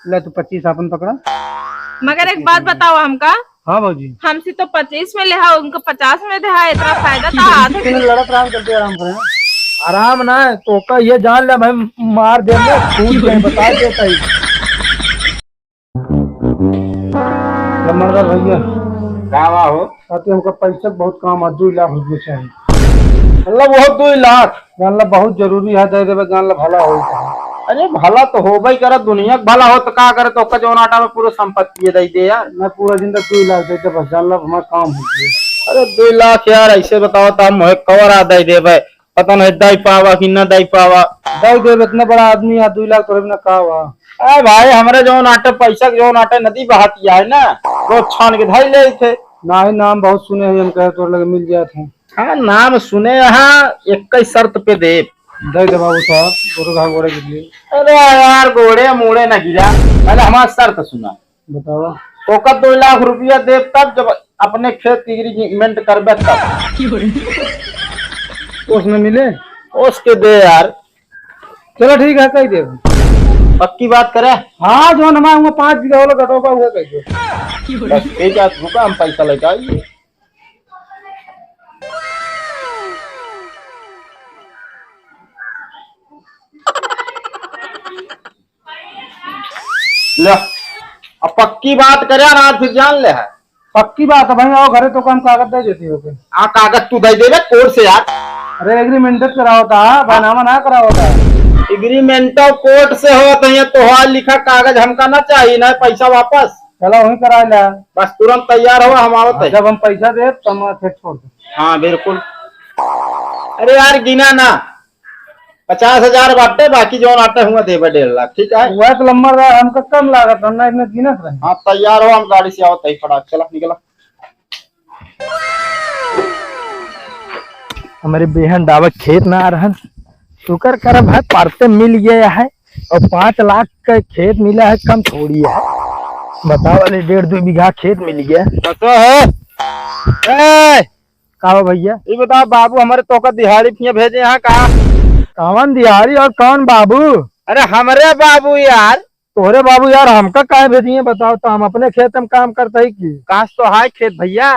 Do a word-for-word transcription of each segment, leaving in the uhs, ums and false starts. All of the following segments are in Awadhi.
ले तू पच्चीस आपन पकड़ा। मगर एक बात बताओ हमका। हाँ भौजी। हमसे तो पच्चीस में लेहा, उनका पचास में देहा, इतना फायदा था। आधे किलो लड़त रहा, चलते आराम करें। आराम ना है, तो का ये जान ले भाई, मार दे, कूद के बता देता ही। लम्बरदार भैया। का बा हो? कहते हमका पैसा बहुत काम है, दो लाख रुपये चाहिए। मतलब वो दो लाख? जान ला बहुत जरूरी है, दे देबे, जान ला भला होई। अरे भला तो होबे करे, दुनिया के भला हो तो का करे, तो ओकर जौन आटा में पूरा संपत्ति ये दे दे यार। मैं पूरा दिन तक दो लाख देते बस, जान ला हमारा काम हो गया। अरे दो लाख यार, ऐसे बताओ तो हम कवर आ दे देबे। पता नहीं दई पावा कि न दई पावा। दई देब, इतना बड़ा आदमी है, दो लाख तोरे बिना का हुआ? अरे भाई, हमरे जौन आटे पैसा के जौन आटे नदी बहाती है ना, रोज छान के धई ले थे। नाही, नाम बहुत सुने हैं हम, कहे तोरे लगे मिल जात हैं। हाँ, नाम सुने हैं, एक ही शर्त पे देब। दे दे बाबू साहब, तोरे घाव गोड़े गिर लिए। अरे यार, गोड़े मूड़े ना गिरा, पहले हमारा शर्त सुना। बताओ। ओकर दो लाख रुपया देब तब, जब अपने खेत की एग्रीमेंट करबे तब। उसमें मिले? उसके दे यार। चलो ठीक है, कह देब। पक्की बात करे? हाँ, जो हमारे हुआ पाँच बीघा वाला गटोबा हुआ कह दे। बस ठीक है, रुका, हम पैसा लेके आइए। ले, अब पक्की बात करे ना, फिर जान ले है। पक्की बात है भाई, आओ घरे तो हम कागज दे देती हो के। आ कागज तू दे देबे कोर्ट से यार। अरे एग्रीमेंट करावता है, बैनामा ना करावता है। एग्रीमेंट कोर्ट से होत है, तोहार लिखा कागज हमका ना चाहिए, ना पैसा वापस। चलो वहीं करा ले। बस तुरंत तैयार हो, हम आवत हाँ, है। जब हम पैसा दे तो हम फिर छोड़ दे। हाँ बिल्कुल। अरे यार गिना ना, पचास हजार बाटे, बाकी जौन आटे हुआ देबे डेढ़ लाख, ठीक है? वह तो लम्बा रहा, हमका कम लागत रहा, ना इतना गिनत रहे। हाँ, तैयार हो, हम गाड़ी से आवत है, फटाक, चला, निकला। हमरे बेहन डावक खेत ना आ रहन, शुक्र करब है, परते मिल गया है, और पाँच लाख का खेत मिला है, कम थोड़ी है। बताओ, अरे डेढ़ दो बीघा खेत मिल गया। तो है। ए, का हो भैया? ई बताओ बाबू, हमरे तोका दिहाड़ी पिया भेजे यहाँ का? कौन दिहाड़ी और कौन बाबू? अरे हमरे बाबू यार। तोहरे बाबू यार, हमका काहे भेजिए बताओ तो, हम अपने खेत में काम करते ही की? काश तो हाय खेत भैया।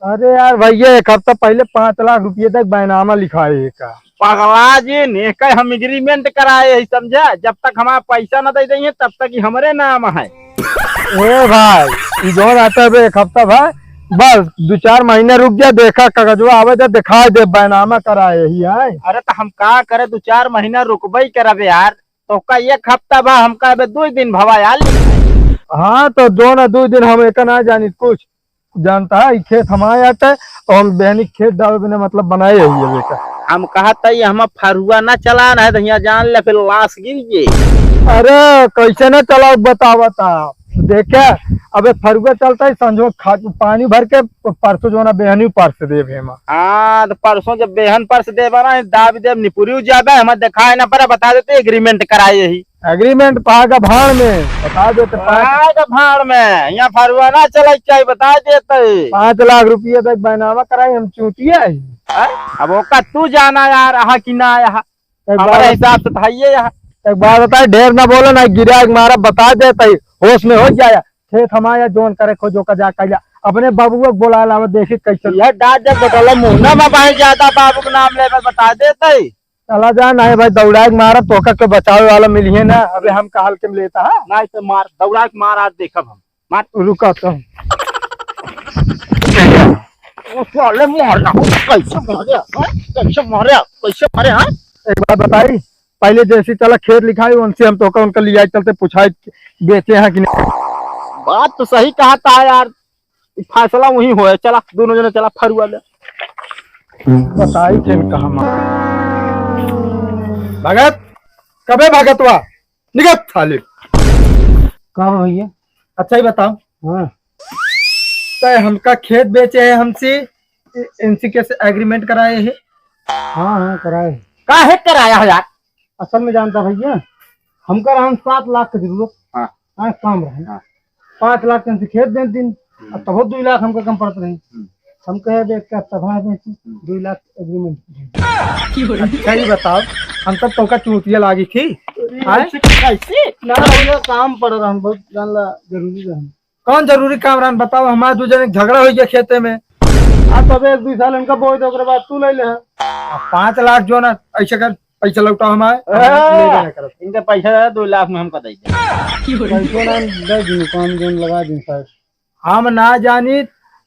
अरे यार भैया, एक हफ्ता पहले पाँच लाख रुपये तक बैनामा लिखाए है का? पगला जी, ने का हम एग्रीमेंट कराए है, समझा? जब तक हमारा पैसा न दे देंगे तब तक ही हमरे नाम है। ए भाई, ई जौन आता है बे, एक हफ्ता भाई, बस दो चार महीना रुक जा, देखा कागजवा आवे दे, दिखाई दे, बैनामा कराए ही है। अरे तो हम का करे, दो चार महीना रुकबे ही करबे यार, तो का एक हफ्ता बा, हमका अबे दो दिन भवा यार। हाँ, तो दो ना दो दिन हम एक ना जानी कुछ जानता है, ई खेत हमारे आटे और हम बहनी खेत डावे बिना मतलब बनाए ही है बेटा। हम कहा था ये हम फरुआ ना चला रहे तो यहाँ जान ले फिर लाश गिर गए। अरे कैसे ना चलाओ बतावा था, देखे अबे फरुआ चलता है संजो खा पानी भर के परसों जो ना बेहनी परस देब हेमा। हाँ तो परसों जब बेहन परस देबा ना दाब देब निपुरी जाबे, हमें दिखाए ना पड़ा, बता देते एग्रीमेंट कराए यही। एग्रीमेंट पाएगा भाड़ में, बता देते पाँच आएगा भाड़ में, यहाँ फरुआ ना चले चाहिए, बता देते। पाँच लाख रुपये तक बैनामा कराई, हम चूतिया ही। हैं? अब ओका तू जाना यार, आहा कि ना आहा, एक बार हमारे हिसाब से तो है ये यहाँ। एक बात बताए, ढेर ना बोलो ना, गिरा के मारा, बता देते ही, होश में हो जाया। खेत हमारा जोन करे खोजो का जा कैला, अपने बाबुआ को बोला लावा, देखी कैसे। यह डांट जब बटोला मुहना में बाहर ज्यादा बाबू का नाम लेवे, बता देते ही। चला जा, नहीं भाई, दौड़ा के मारब, तोका के बचावे वाला मिलिए ना। अबे हम का हल्के में लेता है? नहीं तो मार, दौड़ा के मार, आज देखब हम। मार। रुका तो। ओ साले मारना हो, कैसे मारे, हाँ? कैसे मारे, कैसे मारे, हाँ? एक बात बताई, पहले जैसे चला खेत लिखाई, उनसे हम तोका उनका लिया चलते, पूछाई, बेचे हैं कि नहीं? बात तो सही कहा था यार, फैसला वही होए। चला, दोनों जने चला, फरुआ ले। बताई थे कहाँ मार। भगत, कबे भगतवा? निकल साले। का हो भैया? अच्छा ही बताओ। हाँ। तय हमका खेत बेचे है हमसे, इ-, इनसे कैसे एग्रीमेंट कराए है? हाँ, हाँ, कराए। काहे कराया है यार? असल में जानता भैया, हमका रहन सात लाख की जरूरत। हाँ। हाँ, काम रहे। हाँ। पाँच लाख के इनसे खेत दे दिन, हम्म। अब तबो दो लाख हमका कम पड़त रहे। हम्म। हम कहे, "देख, का तबाह बेची, हम्म। दो लाख एग्रीमेंट।" अच्छा, ये बताओ, हम तब तोका चूतिया लागी थी? आए? ऐसे कैसे? ना भैया, काम पड़ रहा हम बहुत, जान ला, जरूरी रहा। कौन जरूरी काम रहन बताओ? हमारे दू जने के झगड़ा हो गया खेते में। आ, तबे एक दू साल इनका बोए दे, ओकरे बाद तू ले ले। अब पाँच लाख जो ना, ऐसे कर, पैसा लौटाओ हमारे, हम ले लेना करब। इनका पैसा दे, दो लाख में हमका दे दे। पैसो ना दे दी, काम जोन लगा दी साहब। हम ना जानी,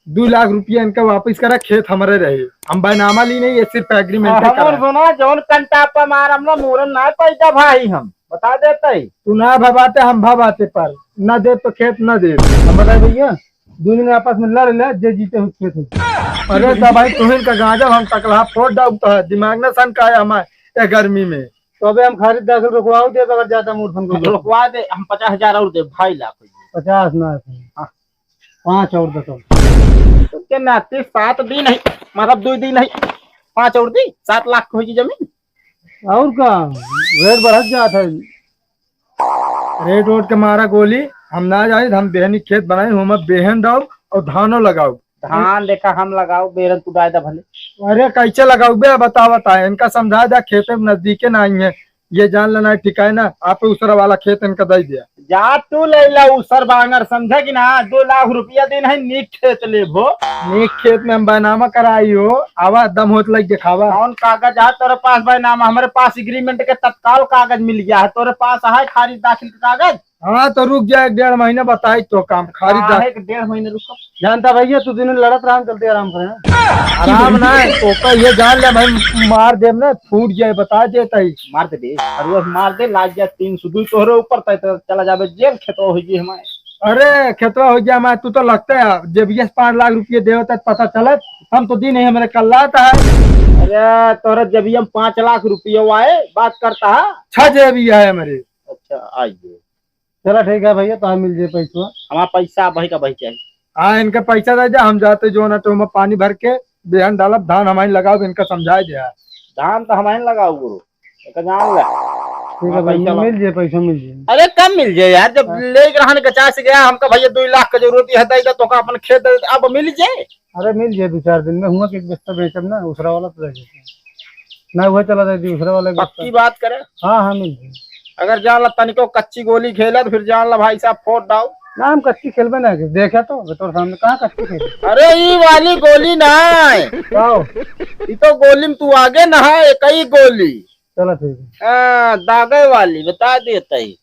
दो लाख रुपया इनका वापस करा, खेत हमरे रहे, हम बैनामा ली नहीं, ये सिर्फ एग्रीमेंट हाँ, करा। हमर सुना, जौन कंटापा मार, हम ना मोरन ना पैदा भाई हम। बता देते ही। तू ना भबाते, हम भबाते पर ना दे तो खेत ना दे। हम बताए भैया, दो दिन आपस में लड़ ले, जे जीते हो खेत हो। अरे तो भाई तुहिन का गांजा हम तकला फोड़ डाउब तो है, दिमाग ना सन का है हमारे ए गर्मी में। तो अबे हम खारिज दाखिल रुकवाओ दे, अगर ज्यादा मूड फन को रुकवा दे, हम पचास हजार और दे, ढाई लाख हो जाए। पचास ना है। हाँ। पाँच और दे तो। तो के नाते सात दिन है, मतलब दो दिन है, पाँच और दी, सात लाख हो जी जमीन। और का, रेट बढ़त जात है। रेट वोट के मारा गोली, हम ना जानी, हम बेहनी खेत बनाई, हम बेहन डाउब और धानो लगाउब। धान देखा हम लगाउब, बेरन तू डाय दा भले। अरे कैसे लगाउबे, बता, बता, इनका समझा जा, खेते में नजदीके ना आई है, ये जान लेना है, ठीक है ना, आप उसरा वाला खेत इनका दे दिया। जा तू ले ला उसर बांगर, समझे कि ना, दो लाख रुपया दिन है, नीक खेत लेबो। नीक खेत में हम बैनामा कराई हो, आवा दम होत लग देखावा। कौन कागज है तोरे पास बैनामा? हमारे पास एग्रीमेंट के तत्काल कागज मिल गया है, तोरे पास है खारिज दाखिल के कागज? हाँ, तो रुक जा, एक डेढ़ महीना बताई तो काम, खारिज हाँ, दाखिल। एक डेढ़ महीने रुको। जानता भैया, तू दिन लड़त रहा, हम चलते आराम करें। आराम ना है, तो का ये जान ले भाई, मार देब ना, फूट जाए, बता देता ही। मार दे बे, अरुआ मार दे, लाग गया तीन सौ दो तोहरे ऊपर, तय तो चला जाबे जेल, खेतवा हो गई हमारे। अरे, खेतवा हो गया हमारे, तू तो लगता है, जेबिया से पाँच लाख रुपये देवे तक पता चलत, हम तो दिन ही हमारे कल्लाता है। अरे, तोहरा जेबिया में पाँच लाख रुपये आए, बात करता है। छह जेबिया है हमारे। अच्छा, आइए। चला ठीक है भैया, तो मिल जाए पैसवा। हमारा पैसा भाई का भाई चाहिए। हाँ, इनका पैसा दे दे, हम जाते जो ना तो हम पानी भर के बिहान डालब, धान हमारी लगाओ, इनका समझाए दे। धान तो हमारी लगाओ गुरु, एक जान ला। ठीक है हाँ, भैया, पैसा मिल जाए, पैसा मिल जाए। अरे कब मिल जाए यार, जब हाँ। ले रहन के चाह से गया, हमका भैया दो लाख का जरूरत है, दे दे, तो का अपन खेत दे दे, अब मिल जाए। अरे मिल जाए दो चार दिन में, हुआ कि एक बस्ता बेचब ना, दूसरा वाला तो दे देते हैं। ना हुआ चला दे दूसरा वाला एक बस्ता। पक्की बात करे। हाँ, हाँ, मिल जाए। अगर जान ला तनिको कच्ची गोली खेला तो फिर जान ला भाई साहब फोड़ डाउ। ना, हम कच्ची खेलबे ना करी। देखा तो, अबे तोर सामने कहाँ कच्ची खेली? अरे ई वाली गोली ना है। का हो? ई तो गोली में तू आगे ना है, एक ही गोली। चला ठीक है। हाँ, दागे वाली, बता देता ही।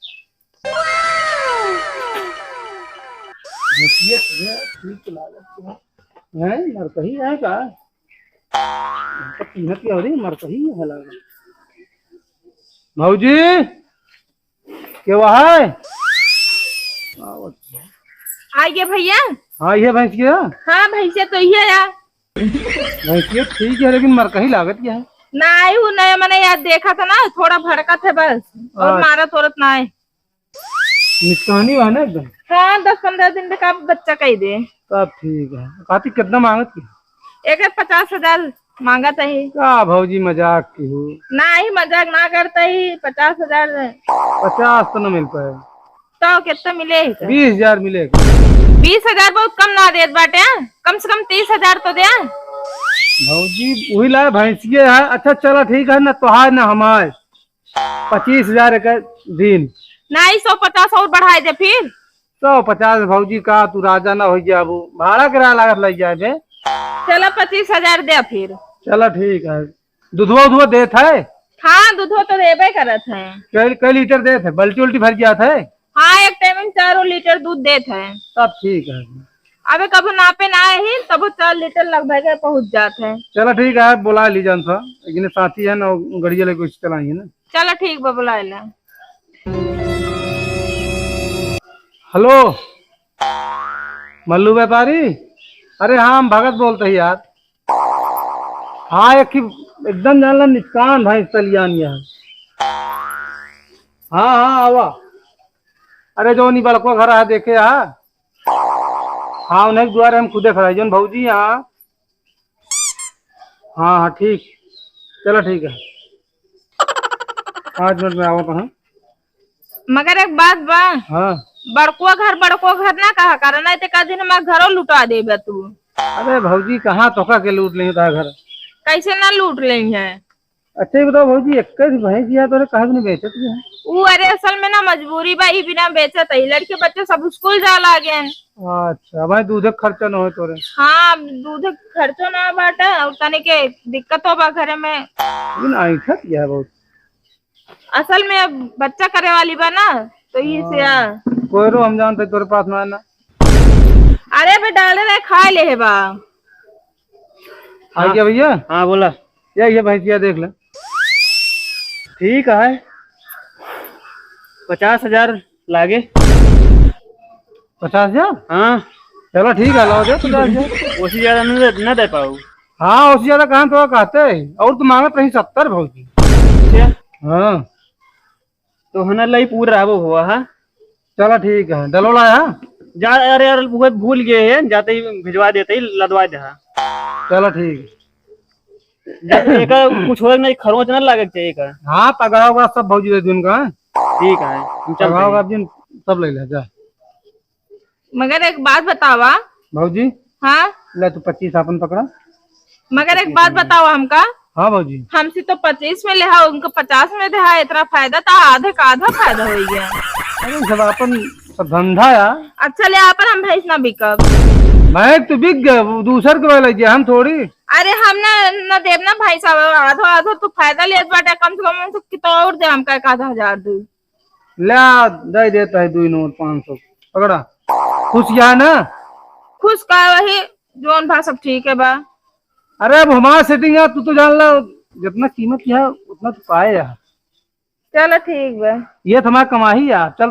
देखिए, ठीक लागत है। हैं, मरकही है का? तो पीनत के अउरी मरकही है लागल। भौजी, के वहाँ है? आवत है। आइए भैया। हाँ, ये भैंस के है? हाँ, भैंसे तो ये है। भैंस के ठीक है, लेकिन मरकही लागत क्या है? ना आई हूँ, नहीं, मैंने यार देखा था ना, थोड़ा भड़कत है बस, और अच्छा। मारत ओरत ना है। निचकानी बा ना एकदम? हाँ, दस पन्द्रह दिन में का बच्चा कही दे। तब ठीक है। काती कितना मांगत की? एक पचास हजार मांगत ही। का भौजी मजाक की हो? नाही, मजाक ना करत ही, पचास हजार। पचास तो न मिल पाए। तो कितना मिले है? बीस हजार मिले। बीस हजार बहुत कम ना देत बाटे, हाँ? कम से कम तीस हजार तो दे। भौजी, वही लाए भैंसिए है। अच्छा चला ठीक है, ना तोहार ना हमार। पच्चीस हजार एक दिन। नाही, सौ पचास और बढ़ाए दे फिर। सौ पचास भौजी का तू राजा ना हो गया, अब भाड़ा किराया लागत लग जाए बे। चला पच्चीस हजार दे फिर। चला ठीक है। दूधवा उधवा देत है? हाँ, दूधवा तो देबे करत है। कै, कै लीटर देत है? बाल्टी उल्टी भर जात है? हाँ, एक टाइम में चारों लीटर दूध देत है। तब ठीक है। अबे कभू नापे ना आही, तबो चार लीटर लगभग पहुँच जात है। चला ठीक है, बुला ली जान सा, लेकिन साथी है ना, गड़िया लेके चलाएंगे ना। चला ठीक बा, बुलाए ला। हेलो, मल्लू व्यापारी? अरे हाँ, हम भगत बोलते हैं यार। हाँ, एक ही एकदम जान ला निचकान भैंस तलियान है। हाँ, हाँ, आवा। अरे जो उन्हीं बड़को घर है देखे, हाँ। हाँ, उन्हें के दुआरे हम खुदे खड़ा है, जौन भौजी यहाँ। हाँ, हाँ, ठीक। चला, ठीक है। पाँच मिनट में आवत हूँ। मगर एक बात बा। हाँ। बड़को घर, बड़को घर ना कहा, कारण नहीं तो का दिन हमार घरो लुटा देबे तू। अरे भौजी, कहाँ तोका के लूट लेंगे तारा घर? कैसे ना लूट लेंगे? अच्छा, ये बताओ भौजी, एक ही भैंस यहाँ तोरे कहाँ भी नहीं बेचत है? ऊ, अरे, असल में ना मजबूरी बा, ई बिना बेचत है। लड़के बच्चे सब स्कूल जा लागेन। अच्छा, भाई, दूधे क खर्चा न होए तोरे। हाँ, दूधे क खर्चो ना बाटे, और तनी के दिक्कत हो बा घरे में। लेकिन ऐठत यह बहुत। असल में अब बच्चा करे वाली बा ना, तो यही से आ। हाँ। कोयरो हम जानते तोरे पास ना, ना। अरे बे, डाले रहे, खा ले है बा। आ हाँ। गया भैया? हाँ, बोला। या ये भैंसिया देख ले। ठीक है, पचास हजार लागे। पचास हजार? हाँ। चलो ठीक है, लाओ दे पचास हजार। ओसी ज्यादा न दे, न दे पाऊ। हाँ, ओसी ज्यादा कहाँ तो कहते हैं, और तो मांगत रही सत्तर भौजी। अच्छा। हाँ। तो हना लई पूरा वो हुआ, हाँ? चला ठीक है, डलोला है, हाँ? जा, अरे यार, वो भूल गए हैं, जाते ही भिजवा देते ही लदवा दे, हाँ। चला ठीक। जा, एका कुछ हो नहीं, खरोच ना लागे के चाहिए का। हाँ, पगड़ा वगड़ा सब भौजी दे दिन का। ठीक है, हम चलते पगड़ा हैं। वगड़ा दिन सब ले ले, जा। मगर एक बात बतावा। भौजी। हाँ? ले तू पच्चीस आपन पकड़ा। मगर एक बात बतावा हमका। हाँ भौजी। हमसे तो पच्चीस में लेहा, उनका पचास में देहा, इतना फायदा था, आधे का आधा फायदा हो गया। अरे सब आपन सब धंधा या। अच्छा ले, आपन हम भैंस ना बिकब। भैंस तो बिक गए, वो दूसर के वाला गया, हम थोड़ी। अरे हम ना, ना देब ना भाई साहब, आधो आधो तू फायदा लेत बाटे, कम से कम उनसे कितना और दे, हमका एक आधा हजार दे। ल्या, दे देता है दुई नोट पाँच सौ। पकड़ा। खुश या ना? खुश का वही, जोन भा सब ठीक है बा। अरे, अब हमारा सेटिंग है, तू तो जान ला, जितना कीमत है, उतना तो पाए यार। चलो, ठीक बा। ये तो हमारा कमाही यार, चल